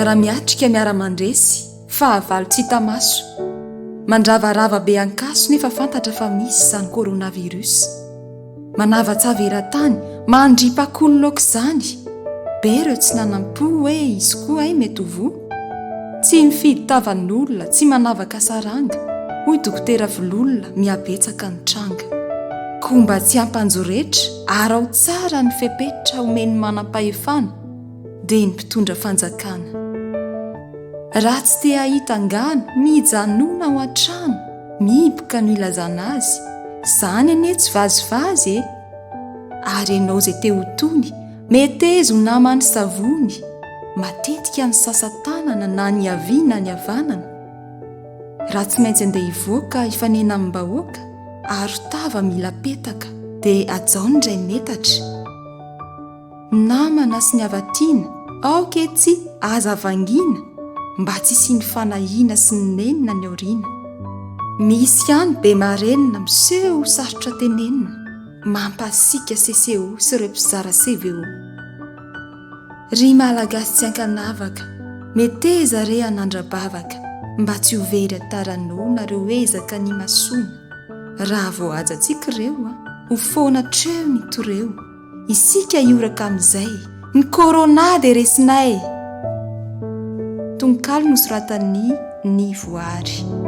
Miara-miatrika, miara-mandresy, fahavalo tsy hita maso. Mandravarava be ankaso nefa fantatra fa misy izany coronavirus. Manavatsava eran-tany, mandripak'olona aok'izany. Be ireo tsy nanam-po hoe izy koa hay mety ho voa. Tsy mifidy tavan'olona, tsy manavaka saranga, hoy Dokotera Vololona, mihabetsaka ny tranga. Koa mba tsy hampanjoretra, araho tsara ny fepetra omen'ny manam-pahefana, dia ny mpitondra fanjakana. Raha tsy te hahita angano, mijanona ao an-trano, mihiboka no ilazana azy, izany anie tsy vazivazy e! Ary ianao izay te ho tony, metezo ho naman'ny savony, matetika ny sasa-tanana na ny havia na ny havanana. Raha tsy maintsy andeha hivoaka hifanena amim-bahoaka, aro tava mila petaka, dia hajao ny iray metatra. Namana sy ny hava-tiana, aoka etsy aza vangiana mba tsy hisian'ny fanahiana sy ny nenina any aoriana. Misy ihany be marenina miseho ho sarotra tenenina, mampasiaka CCO sy ireo mpizara CVO. Ry Malagasy tsy ankanavaka, meteza re hanandra-bavaka mba tsy ho very an-taranona ireo ezaka nimasoana. Raha voahajantsika ireo, ho foana hatreo ny toreo. Isika hioraka amin'izay. Ny corona dia resinay! Tononkalo nosoratan'i Ny Voary.